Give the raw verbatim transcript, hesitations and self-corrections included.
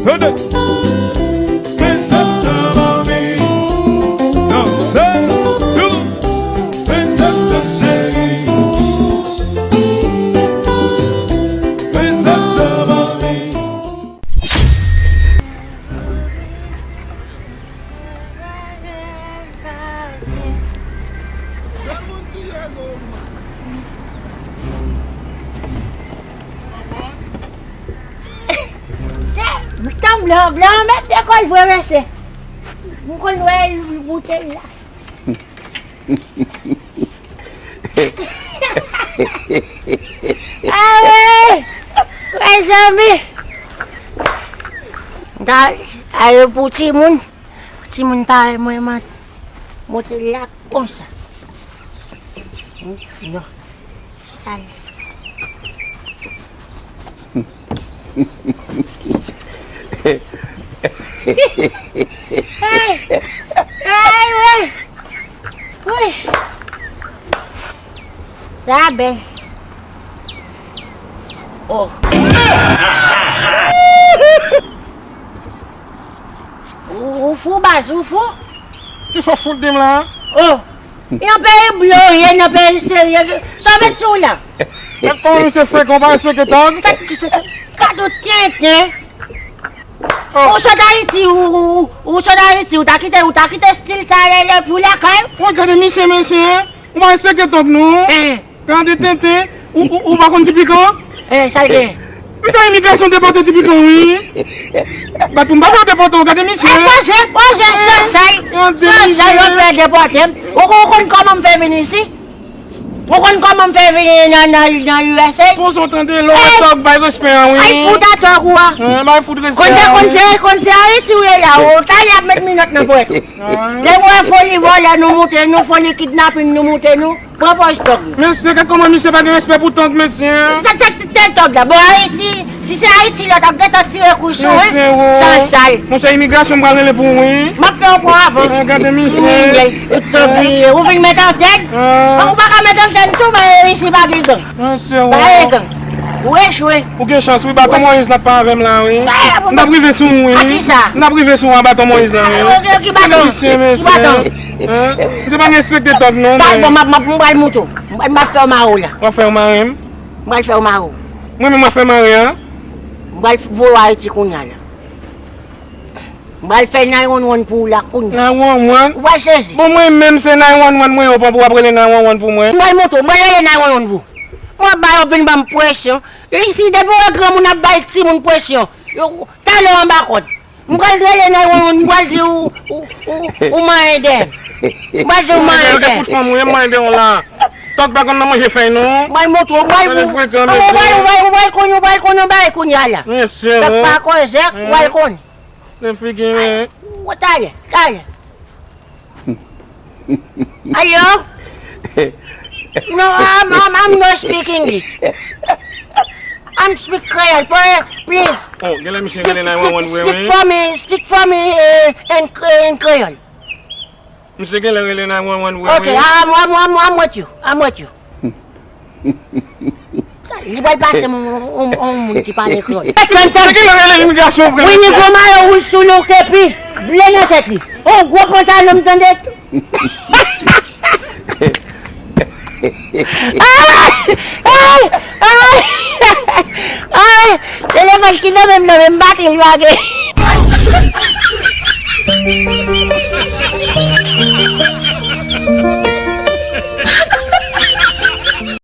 Tande! Prezante manmi, danse, danse, cheri. Prezante manmi. Tanblan, blan, mete kòl vre mesye. M konn wè boutèy la. Awe! Mezanmi! Ay, pou timoun, timoun parèy mwen, man, monte la konsa. Non. Chita. Ay! Ay, wi! Wi! Sa bèl. Oh. Ou, ou fou, baz, ou fou? Kisa w fout di m la? Oh! Yon peyi blo ye, yon peyi serye. Sa w met sou w la? Gad kòman misye frekan, ou pa respekte tòg? Sa, sa, sa, gad ou tenten. Oh. Ou sot Ayiti, ou, ou, ou, ou sot Ayiti, ou ta kite, ou ta kite stil sa lè, lè pou lakay. Mwen gade misye, mesye, ou pa respekte tòg non. Eh. Gade tenten, ou, ou, ou pa konn Ti Pikan? Eh, sa l gen? M fè imigrasyon depòte Ti Pikan, wi. Bat pou m pa fè depòte w, gade misye. Eh, poze, poze, sansal. Gade misye. Sansal, yo fè depòte m. Ou, ou konn kòman m fè vin isi? Ou konn kòman m fè vini nan, nan, nan U S A? Poze w tande, lè w wè tòg bay respè an, wi. Ay fout a tòg ou a. Bay fout respè an, wi. Konn se, konn se Ayiti w ye la, ou ta y ap met minòt nan pwèt ou. Depi w wè foli vòlè nou moute nou, foli kidnapin nou moute nou, pran pòz tòg nou. Mesye, gad kòman misye pa gen respè pou tòg, mesye. Sa, sa, Tèt tòg la. Bon, Ayiti, si se Ayiti lòt ap gentan tire kouchon, wi. Mesye, wo. Sansal. Monchè, imigrasyon m pral rele pou ou, wi. M ap fè w pran avan. Eh, gade misye. Kriminèl. Ou tòg li ye. Ou vin met antèn. Ah. Ou pa ka met antèn tou, men isi pa gen gang. Mesye, wo. Pa gen gang. Ou echwe. Ou gen chans, wi. Baton Moyiz la pa avè m la, wi. Ah, m t ap rive sou ou, wi. A kisa? M t ap rive sou ou a Baton Moyiz la, wi. Ah, ok, ki baton? Mesye, mesye. Ki baton? Hein? Misye pa gen respekte tòg, non, men. Bon, m ap, m ap, m pral moute w. M ap fè w mare w la. W ap fè w mare m? M pral fè w mare w. Mwen menm w ap fè mare a? M pral voye w Ayiti kounye a la. M pral fè nine one one pou ou la kounye a. Nine one one? Ou pral sezi. Bon, mwen menm se nine one one mwen yo pran pou w ap rele nine one one pou mwen. M pral monte w, m pral rele nine one one pou ou. Mwen ap ba yo vin ban m presyon. Isi, depi w wè granmoun ap bay timoun presyon, yo, talè w anba kòd. M pral rele nine one one, m pral di ou, ou, ou, ou manyen dèyè m. M pral di ou manyen dèyè m. Yo te fout fanm ou ye, m manyen dèyè w la. Tòg pa konn nan manje fèy non. M pral montre w, m pral, ou pral, ou pral konn, ou pral konn yon bagay kounye a la. Mesye, tòg pa koze, ou pral konn. Nèg figi, men. Ou talè, talè. Hello? No, I'm, I'm, I'm not speak English. I'm speak Creole, please. Oh, genlè misye rele nine one one vre, wi. Speak for me, speak for me, eh, in, in Creole. Misye genlè rele nine one one vre, wi. Okay, I'm, I'm, I'm, I'm with you. I'm with you. Li pral pase m yon, yon, yon moun ki pale kreyòl. Misye genlè rele imigrasyon vre, mesye. Wi, ni gwo mayo wouj sou li, yon kepi ble nan tèt li. Yon gwo pantalon, m tande. Ay! Ay! Ay! Ay! Telefòn ki nan men m nan, men m batri l pa gen.